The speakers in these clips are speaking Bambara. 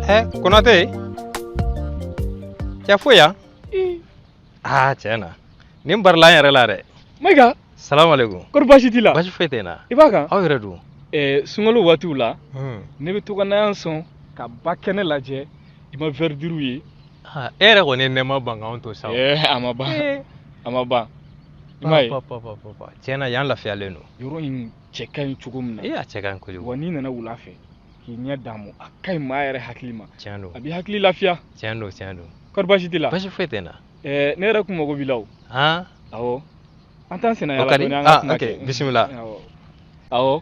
Ɛ, Konate, cɛ, fo yan. Aa, tiɲɛ na, nin barila an yɛrɛ la dɛ. Mayiga. Salamalekun. Kɔri baasi t'i la? Baasi foyi tɛ n na. I b'a kan? Aw yɛrɛ dun? Ɛɛ, sunkalo waatiw la, ne bɛ to ka na yan sɔn ka ba kɛnɛ lajɛ, i ma verdure ye. E yɛrɛ kɔni ye nɛɛma ban k'anw to sa o. Ɛɛ, a ma ban, a ma ban, i m'a ye. Pa, pa, pa, pa, pa. Tiɲɛ na, yan lafiyalen don. Yɔrɔ in cɛ ka ɲi cogo min na. E, a cɛ ka ɲi kojugu. Wa n'i nana wula fɛ k'i ɲɛ d'a ma, a ka ɲi maa yɛrɛ hakili ma. Tiɲɛ don. A b'i hakili lafiya. Tiɲɛ don, tiɲɛ don. Kɔri baasi t'i la? Baasi foyi tɛ n na. Ɛɛ, ne yɛrɛ kun mago b'i la o. Han? Awɔ, an t'an senna O yala ka di. dɔɔni, an ka Ah, kuma ok. kɛ. Bisimila. Awɔ, awɔ.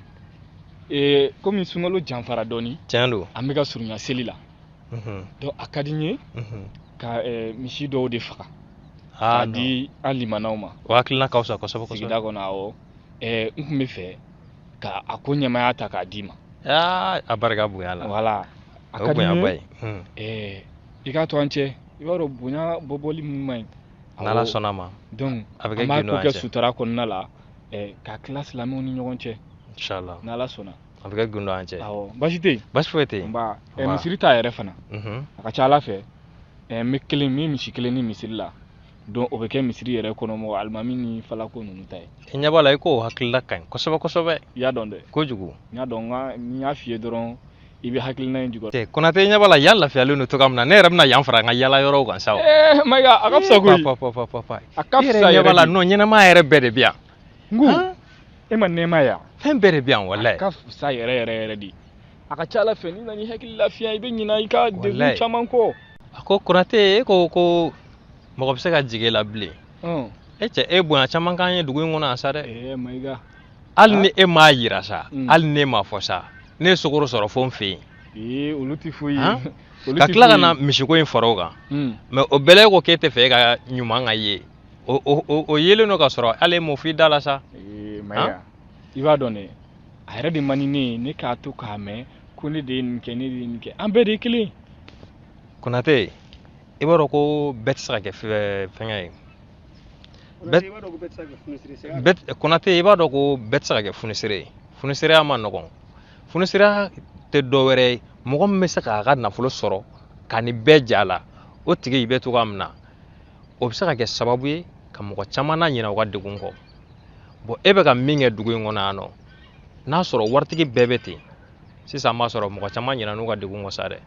Ee, komi sunkalo janfara dɔɔni, Tiɲɛ don. an bɛ ka surunya seli la, donc a ka di n ye ka misi dɔw de faga Ah, k'a non. di an limanaw ma. O hakilina ka fisa kosɛbɛ kosɛbɛ. Sigida kɔnɔ, awɔ. Ɛɛ, n tun bɛ fɛ ka a ko ɲɛmaaya ta k'a d'i ma. Aa, a barika bonya la. Wala, a O ka di n bonyaba ye. ye. Ɛɛ, i k'a to an cɛ, i b'a dɔn bonya bɔbɔli mun man ɲi. N'Ala Awɔ. sɔnna ma. Donc A bɛ kɛ an b'a gundo ko an kɛ cɛ. sutura kɔnɔna la, ɛɛ, k'a tila silamɛw ni ɲɔgɔn cɛ. Inshallah. N'Ala sɔnna. A bɛ kɛ gundo an cɛ. Awɔ, baasi tɛ yen. Baasi foyi tɛ yen. Nba. Ɛɛ, Nba. misiri ta yɛrɛ fana, a ka ca Ala fɛ, ɛɛ, n bɛ kelen, n bɛ misi kelen ni misiri la, donc o bɛ kɛ misiri yɛrɛ kɔnɔ mɔgɔ alimami ni falako ninnu ta ye. I ɲɛ b'a la, i k'o hakilila ka ɲi kosɛbɛ kosɛbɛ. I y'a dɔn dɛ. Kojugu. N y'a dɔn, nka ni n y'a f'i ye dɔrɔn, i bɛ hakilina in jukɔrɔ. Cɛ, Konate, i ɲɛ b'a la, yan lafiyalen don cogoya min na, ne yɛrɛ bɛna yan fara n ka yala yɔrɔw kan sa o. Ɛɛ, Mayiga, a ka fisa koyi. Pa, pa, pa, pa, pa. A ka I yɛrɛ fisa ɲɛ b'a yɛrɛ la de. non, ɲɛnamaya yɛrɛ bɛɛ de bɛ yan. N ko Han? e ma nɛɛma ye wa? Fɛn bɛɛ de bɛ yan A walayi. ka fisa yɛrɛ yɛrɛ yɛrɛ de. A ka ca Ala fɛ, n'i nana i hakili lafiya, i bɛ ɲinɛ i ka degun Walayi. caman kɔ. A ko Konate, e ko ko mɔgɔ bɛ se ka jigin e la bilen. E cɛ, e bonya caman k'an ye dugu in kɔnɔ yan sa dɛ. Ɛɛ, Mayiga. Hali ni e m'a yira sa, hali ni e m'a fɔ sa, ne ye sukaro sɔrɔ fo n fɛ yen. Ee, olu tɛ foyi ye. Han? Olu Ka tɛ tila ka foyi na ye. misiko in fara o kan. Mais o bɛɛ la, e ko k'e tɛ fɛ e ka ɲuman ka ye. O yelen don ka sɔrɔ hali e m'o f'i da la sa. Ee, Mayiga, i b'a dɔn dɛ, a yɛrɛ de man di ne ye, ne k'a to k'a mɛn ko ne de ye nin kɛ, ne de ye nin kɛ, an bɛɛ de ye kelen ye. Konate, i b'a dɔn ko bɛɛ tɛ se ka kɛ fɛngɛ ye. Bɛɛ, Konate, i b'a dɔn ko bɛɛ tɛ se ka kɛ funisere ye. Funisereya ma nɔgɔn. Funisereya tɛ dɔ wɛrɛ ye. Mɔgɔ min bɛ se k'a ka nafolo sɔrɔ ka nin bɛɛ ja la, o tigi bɛ cogoya min na, o bɛ se ka kɛ sababu ye ka mɔgɔ caman na ɲinɛ u ka degun kɔ. Bon, e bɛ ka min kɛ dugu in kɔnɔ yan nɔ, n'a sɔrɔ waritigi bɛɛ bɛ ten, sisan b'a sɔrɔ mɔgɔ caman ɲinɛ n'u ka degun kɔ sa dɛ.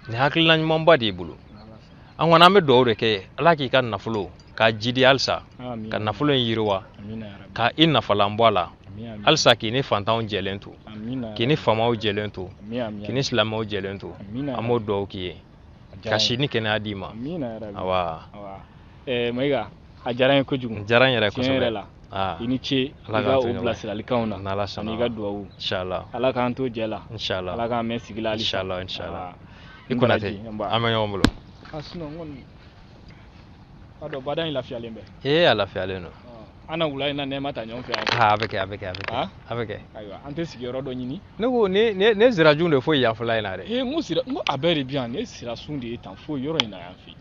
Nin hakilina ɲumanba de y'i bolo. An kɔni, an bɛ dugawu de kɛ, Ala k'i ka nafolo k'a jidi halisa, ka nafolo in yiriwa, ka i nafalan bɔ a la halisa, k'i ni fantanw jɛlen to, k'i ni faamaw jɛlen to, k'i ni silamɛw jɛlen to. An b'o dugawu k'i ye, ka si ni kɛnɛya d'i ma. Awa. Ɛɛ, Mayiga, a diyara n ye kojugu. N diyara n yɛrɛ Tiɲɛ yɛrɛ kosɛbɛ. la, Aa, i ni ce i Ala ka k'an o to ɲɔgɔn ye. bilasiralikanw na N'Ala sɔnna. ani i ka duwawu. Inshallah. Ala k'an to jɛ la. Inshallah. Ala k'an mɛn sigi la halisa. Inshallah, inshallah. Aa, I n Konate, baraji, nba. an bɛ ɲɔgɔn bolo. Ah, sinon n kɔni b'a dɔn bada in lafiyalen bɛ. Ee, a lafiyalen don. An na wula in na nɛɛma ta ɲɔgɔn fɛ yan. Aa, a bɛ kɛ, a bɛ kɛ, a bɛ kɛ. Ah? A bɛ kɛ. Ayiwa, an tɛ sigiyɔrɔ dɔ ɲini. Ne ko ne sirajun de foyi yan fɔlɔ in na dɛ. Ee, n ko sira, n ko a bɛɛ de bi yan, nin ye sirasun de ye tan fo yɔrɔ in na yan fɛ,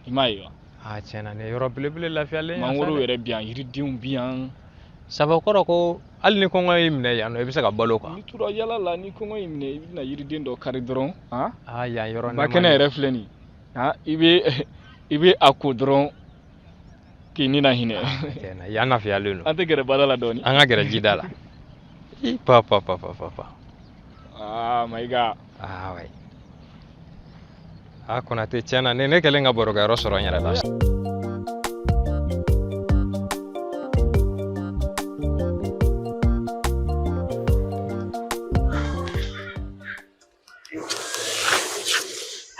i m'a ye wa? Aa, tiɲɛ na, nin ye yɔrɔ belebele lafiyalen ye yan sa Mangoro dɛ. yɛrɛ bi yan, yiridenw bi yan. Saba kɔrɔ ko hali ni kɔngɔ y'i minɛ yan nɔ, i bɛ se ka balo quoi. N'i tora yala la, ni kɔngɔ y'i minɛ, i bɛna yiriden dɔ kari dɔrɔn han. Aa, yan yɔrɔ Ba kɛnɛ yɛrɛ filɛ nin ye han, i bɛ a ko dɔrɔn k'i ni na hinɛ. Tiɲɛ na, yan lafiyalen don. An tɛ gɛrɛ bada la dɔɔni? An ka gɛrɛ jida la. I pa pa pa pa pa pa. Aa, Mayiga. Aa, wayi. Aa, Konate, tiɲɛ na, ne kɛlen ka barokɛyɔrɔ sɔrɔ n yɛrɛ la.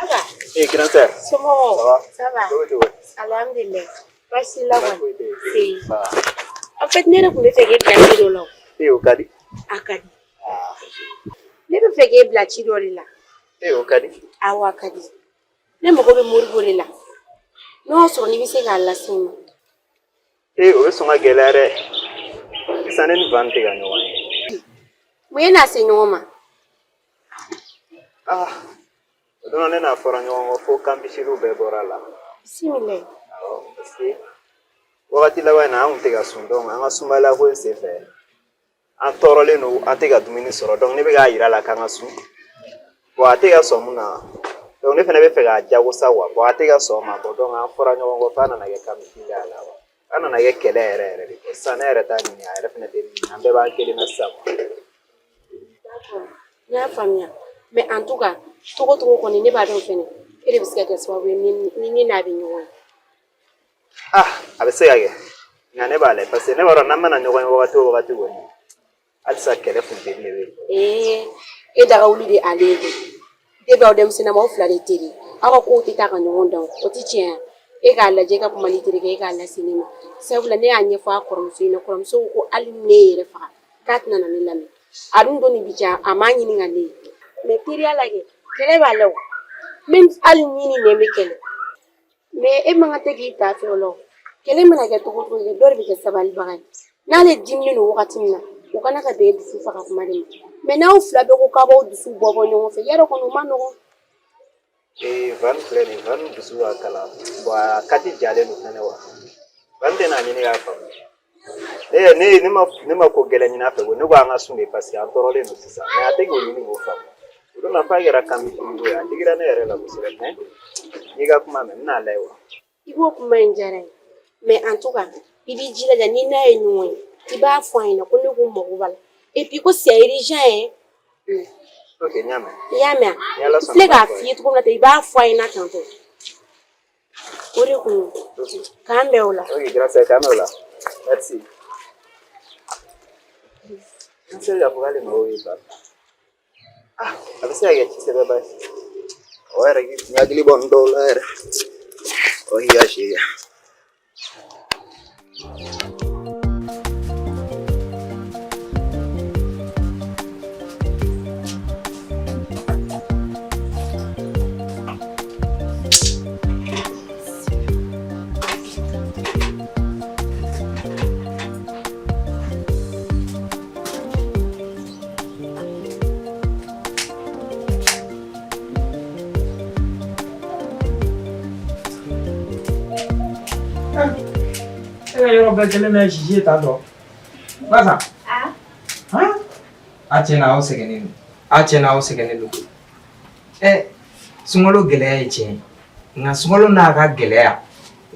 Aba. Eh, grand sœur. Somɔgɔw? Ça va? Ça va. Cogo cogo? Alhamdulillah. Baasi la kɔni. Foyi tɛ yen. Si. Ba. En fait, ne yɛrɛ tun bɛ fɛ k'e bila ci dɔ la o. Eh, o ka di. A ka di. Ne bɛ fɛ k'e bila ci dɔ de la. Eh, o ka di. Awɔ, a ka di. Ne mago bɛ Moribo de la. N'o y'a sɔrɔ n'i bɛ se k'a lase n ma. Eh, o bɛ sɔn ka gɛlɛya dɛ. Sisan ne ni Van tɛ ka ɲɔgɔn ye. Mun ye n'a se ɲɔgɔn ma? Ah, o don ne n'a fɔra ɲɔgɔn kɔ fo kanbisiliw bɛɛ bɔra a la. Bisimila. Awɔ, parce que wagati laban in na, an kun tɛ ka sun, donc an ka sumaya ko in senfɛ, an tɔɔrɔlen don, an tɛ ka dumuni sɔrɔ, donc ne bɛ k'a yira a la k'an ka sun. Bon a tɛ ka sɔn mun na, donc ne fana bɛ fɛ k'a jagosa quoi. Bon a tɛ ka sɔn o ma. Bon donc an fɔra ɲɔgɔn kɔ f'a nana kɛ kami a la wa. An nana kɛ kɛlɛ yɛrɛ yɛrɛ de. Sisan ne yɛrɛ t'a ɲini, a yɛrɛ fana tɛ ɲini, an bɛɛ b'an kelen na sisan quoi. D'accord, n y'a faamuya. Mais en tout cas, togo togo kɔni, ne b'a dɔn fɛnɛ e de bɛ se ka kɛ sababu ye ni ne n'a bɛ ɲɔgɔn ye. Ah, a bɛ se ka kɛ, nka ne b'a lajɛ, parce que ne b'a dɔn n'an mana ɲɔgɔn ye wagati o wagati kɔni, halisa kɛlɛ funteni de bɛ yen. Ee, e daga wuli de ale ye koyi. Depuis aw denmisɛnninma, aw fila de teri, aw ka kow tɛ taa ka ɲɔgɔn dan, o tɛ tiɲɛ ye. E k'a lajɛ, e ka kuma n'i terikɛ, e k'a lase ne ma, sabula ne y'a ɲɛfɔ a kɔrɔmuso ɲɛna, kɔrɔmuso ko ko hali ni ne yɛrɛ faga k'a tɛna na ne lamɛn. A dun don ni bi cɛ, a m'a ɲini ka ne ye. Mais teriya la kɛ, kɛlɛ b'a la o, même hali ni ni nɛn bɛ kɛlɛ, mais e man kan tɛ k'i ta fɛ o la o. Kɛlɛ mana kɛ cogo o cogo, dɔ de bɛ kɛ sabalibaga ye. N'ale diminen don wagati min na, o kana ka bɛn dusu faga kuma de ma. Mais n'aw fila bɛɛ ko k'aw b'aw dusu bɔ bɔ ɲɔgɔn fɛ, yarɔ kɔni, o ma nɔgɔn. Ee, Van filɛ nin ye, Van dusu ka kalan. Bon a kati jalen don fɛnɛ wa. Van tɛna ɲini k'a faamu. Ne ne ne ma ne ma ko gɛlɛn ɲini a fɛ ko ne ko an ka sun de, parce que an tɔɔrɔlen don sisan. Mais a tɛ k'o ɲini k'o faamu. O don na f'a kɛra kami ko ye, a digira ne yɛrɛ la kosɛbɛ, mais n'i ka kuma mɛn, n bɛna lajɛ wa. I b'o kuma in diyara n ye, mais en tout cas, i b'i jilaja, ni n'a ye ɲɔgɔn ye, i b'a fɔ a ɲɛna ko ne ko mago b'a la, et puis ko c'est urgent hein. Ok, n y'a mɛn. I y'a mɛn? Ni Ala N sɔnna, filɛ n b'a k'a fɔ a f'i ye. ye cogo min na ten, i b'a fɔ a ɲɛna tantɔ. O de kun Ok. k'an bɛn o la. Ok, grâce, k'an bɛn o la. Merci. N se k'a fɔ k'ale mago bɛ ba. Ah, a bɛ se ka kɛ ci sɛbɛba ye. O yɛrɛ k'i hakili bɔ nin dɔw la yɛrɛ. O k'i ka si kɛ. E ka yɔrɔ bɛɛ kɛlen bɛ sisi ye tan tɔ. Basa. Han? A tiɲɛ na, aw sɛgɛnnen don. A tiɲɛ na, aw sɛgɛnnen don. Ɛ, sunkalo gɛlɛya ye tiɲɛ ye. Nka sunkalo n'a ka gɛlɛya,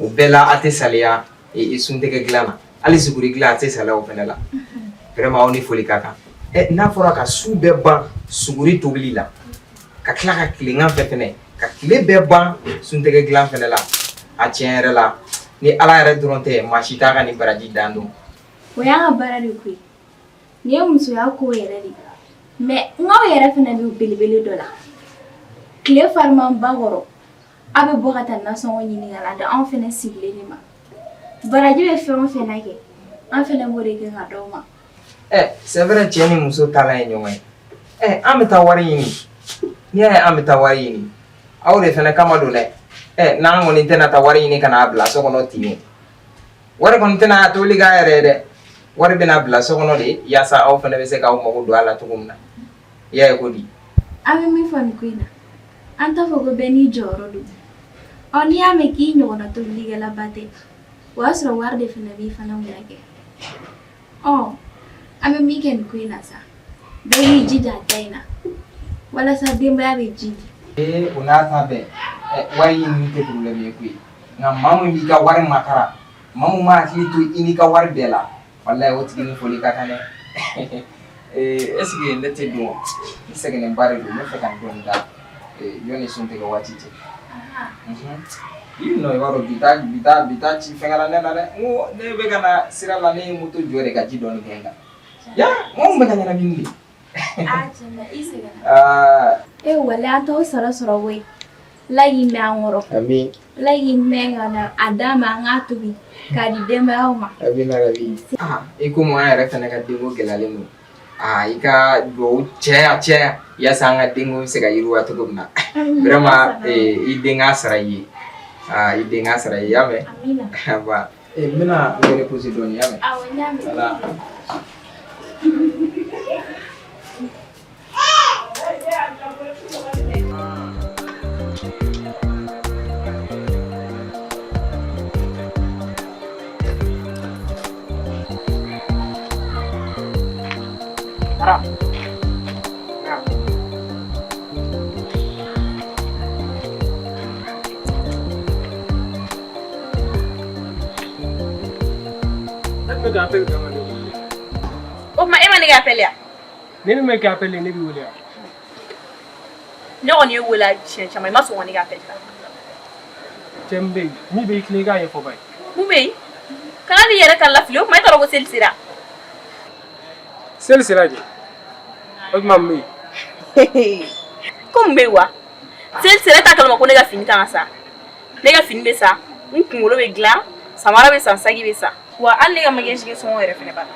o bɛɛ la a tɛ saliya i suntigɛ dilan na. Hali suguri dilan, a tɛ saliya o fɛnɛ la. Vraiment, aw ni foli ka kan. Ɛ, n'a fɔra ka su bɛɛ ban suguri tobili la, ka tila ka tilegan fɛ fɛnɛ, ka tile bɛɛ ban suntigɛ dilan fɛnɛ la. A tiɲɛ yɛrɛ la, ni Ala yɛrɛ dɔrɔn tɛ, maa si t'a ka nin baraji dan dɔn. O y'an ka baara de koyi. Nin ye musoya ko yɛrɛ de. Mais n k'aw yɛrɛ fana bɛ belebele dɔ la. Tile farimanba kɔrɔ, aw bɛ bɔ ka taa nasɔngɔ ɲini ka na di anw fana sigilen de ma. Baraji bɛ fɛn o fɛn na kɛ, an fana b'o de kɛ ka d'aw ma. Ɛ, c'est vrai, cɛ ni muso taalan ye ɲɔgɔn ye. Ɛ, an bɛ taa wari ɲini. N'i y'a ye an bɛ taa wari ɲini, aw de fɛnɛ kama don dɛ. Ɛ, n'an kɔni tɛna taa wari ɲini ka n'a bila so kɔnɔ ten o. Wari kɔni tɛna tobili k'a yɛrɛ ye dɛ. Wari bɛna bila so kɔnɔ de yaasa aw fɛnɛ bɛ se k'aw mago don a la cogo min na. I y'a ye ko di? An bɛ min fɔ nin ko in na, an t'a fɔ ko bɛɛ n'i jɔyɔrɔ don. Ɔ, n'i y'a mɛn k'i ɲɔgɔnna tobilikɛlaba tɛ, o y'a sɔrɔ wari de fana b'i fana kunna kɛ. Ɔ, an bɛ min kɛ nin ko in na sa, bɛɛ k'i jija a ta in na walasa denbaya bɛ ji di. Ee, o n'a ta bɛɛ, ɛ, wari ɲinini tɛ problème ye koyi. Nka maa min b'i ka wari makara, maa min ma hakili to i n'i ka wari bɛɛ la, walayi, o tigi ni foli ka kan dɛ. Ee, est ce que ne tɛ don? N sɛgɛnnenba de don, n bɛ fɛ ka n dɔɔni da yanni sun tigɛ waati cɛ. I nɔ, i b'a dɔn bi ta bi ta bi ta ci fɛn kɛra ne la dɛ. N ko ne bɛ ka na sira la, ne ye moto jɔ de ka ji dɔɔni kɛ n kan. Ya, n ko n bɛ ka ɲɛnamini de. Aa, tiɲɛ na, i sɛgɛnna. Aa. E, walayi, an t'aw sara sɔrɔ koyi. Ala k'i mɛn an kɔrɔ. Ami. Ala k'i mɛn ka na a d'an ma, an k'a tobi k'a di denbayaw ma. Amina rabi. Ah, i komi an yɛrɛ fɛnɛ ka denko gɛlɛyalen don. Ah, i ka duwawu caya caya yaasa an ka denko bɛ se ka yiriwa cogo min na. Vraiment, i den k'a sara i ye. Ah, i den k'a sara i ye, i y'a mɛn? Amina. Ba. Eh, n bɛna n reposer dɔɔni, i y'a mɛn? Awɔ, n y'a mɛn. Voilà. Ara. E ka appel kan ka ne wele. O tuma e ma ne ka appel ya? Ni ne ma e ka appel ye, ne b'i wele wa? Ne kɔni y'e wele siɲɛ caman, i ma sɔn ka ne ka appel ta. Cɛ min bɛ yen, min bɛ i tilen i k'a ɲɛfɔ ba ye. Mun bɛ yen? Kana n'i yɛrɛ ka lafili, o tuma e t'a dɔn ko seli sera. Seli sera jɛ. O tuma mun bɛ yen? Ko mun bɛ yen wa? Seli sera, e t'a kalama ko ne ka fini kan ka san. Ne ka fini bɛ san, n kunkolo bɛ dilan, samara bɛ san, saki bɛ san. Wa hali ne ka maquillage kɛ sɔngɔ yɛrɛ fɛnɛ banna.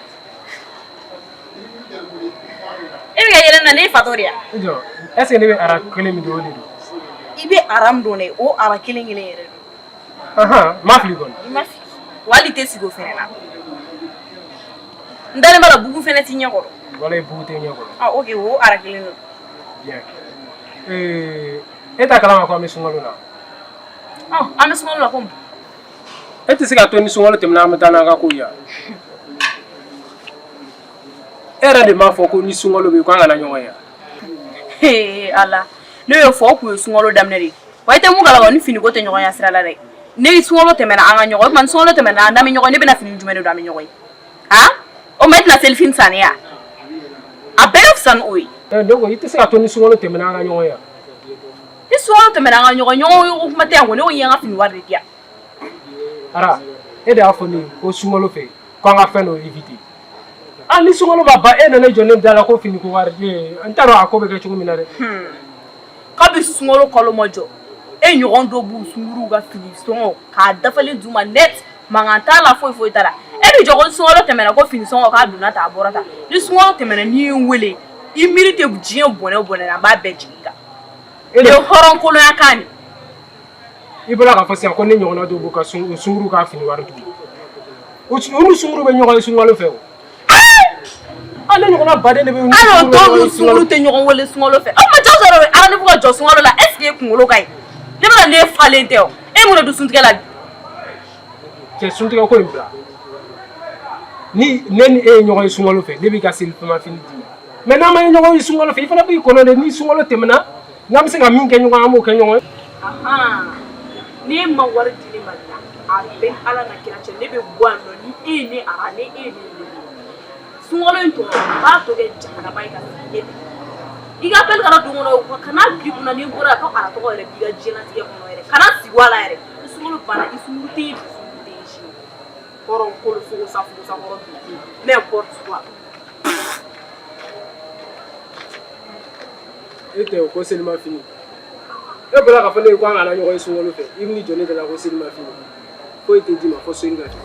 E bɛ ka yɛlɛ n na, ne ye fatɔ de ye wa? I jɔ, est ce que ne bɛ ara kelen min dɔn o de don? I bɛ ara min dɔn dɛ, o ara kelen kelen yɛrɛ don. Ahan, n ma fili kɔni. I ma fili. Wa hali i tɛ sigi o fɛnɛ na. N dalen b'a la bugu fɛnɛ t'i ɲɛ kɔrɔ. Walayi bugu tɛ n ɲɛ kɔrɔ. Ah ok, o ara kelen don. Bien. E t'a kalama ko an bɛ sunkalo la? Ɔ, an bɛ sunkalo la ko mun? E tɛ se ka to ni sunkalo tɛmɛna an bɛ taa n'an ka kow ye wa? E yɛrɛ de m'a fɔ ko ni sunkalo bɛ yen k'an kana ɲɔgɔn ye wa? Ee Ala, ne y'o fɔ o kun ye sunkalo daminɛ de ye. Wa i tɛ mun kalama o ni finiko tɛ ɲɔgɔn ɲɛ sira la dɛ. Ne sunkalo tɛmɛna an ka ɲɔgɔn ye, o tuma ni sunkalo tɛmɛna n'an bɛ ɲɔgɔn ye, ne bɛna fini jumɛn de don an bɛ ɲɔgɔn ye? Han? O tuma e tɛna selifini san ne ye wa? A bɛɛ ka fisa ni o ye. Ne ko i tɛ se ka to ni sunkalo tɛmɛna an ka ɲɔgɔn ye wa? Ni sunkalo tɛmɛna an ka ɲɔgɔn ye, ɲɔgɔn ye ko kuma tɛ yan ko ne ko i ye n ka fini wari de di yan. Ara, e de y'a fɔ ne ye ko sunkalo fɛ ko an ka fɛn dɔ éviter. Ah, ni sunkalo ma ban e nana i jɔ ne da la ko fini ko wari n t'a dɔn a ko bɛ kɛ cogo min na dɛ. Kabi sunkalo kalo ma jɔ, e ɲɔgɔn dɔ b'u sunkuruw ka fini sɔngɔ k'a dafalen d'u ma net, mankan t'a la, foyi foyi t'a la. E b'i jɔ ko ni sunkalo tɛmɛna ko fini sɔngɔ k'a donna tan a bɔra tan. Ni sunkalo tɛmɛna n'i ye n wele, i miiri tɛ diɲɛ bɔnɛ o bɔnɛ na, n b'a bɛɛ jigin i kan. E ye hɔrɔn kolonya kan de. I bɔra k'a fɔ sisan ko ne ɲɔgɔnna dɔw b'u ka sunkuru ka fini wari d'u ma. U ni sunkuru bɛ ɲɔgɔn ye sunkalo fɛ o. Ah, ne ɲɔgɔnna baden de bɛ. Hali o dɔw ni sunkuru tɛ ɲɔgɔn wele sunkalo fɛ. Aw ma jɔ sɔrɔ rendez-vous ka jɔ sunkalo la, est ce que e kunkolo ka ɲi? Ne bɛna ne falen tɛ o. E mun de don suntigɛ la bi? Cɛ suntigɛ ko in bila. Ni ne ni e ye ɲɔgɔn ye sunkalo fɛ, ne b'i ka selifana fini d'i ma. Mais n'an ma ye ɲɔgɔn ye sunkalo fɛ, i fana b'i kɔnɔ dɛ, ni sunkalo tɛmɛna, n'an bɛ se ka min kɛ ɲɔgɔn ye, an b'o kɛ ɲɔgɔn ye. N'e ma wari di ne ma nin na, a bɛ Ala n'a kira cɛ, ne bɛ bɔ yan nɔ ni e ye ne ara, ni e ye ne wele. Sunkalo in tɔ, n b'a tɔ kɛ jahanama ye ka sigi ne fɛ. I ka appel kana don n kɔnɔ, kana bila i kunna n'i bɔra yan ko ara tɔgɔ yɛrɛ b'i ka diɲɛlatigɛ kɔnɔ yɛrɛ. Kana sigi a la yɛrɛ. Ni sunkalo banna, i sunkuru tɛ yen bi, sunkuru tɛ yen sini. Hɔrɔn kolo fogosa fogosa kɔrɔ bi. N'importe quoi. E tɛ o ko selima fini. E bɔra k'a fɔ ne ye ko an kana ɲɔgɔn ye sunkalo fɛ, i bɛn'i jɔ ne da la ko selima fini. Foyi tɛ d'i ma fo seli ka kɛ.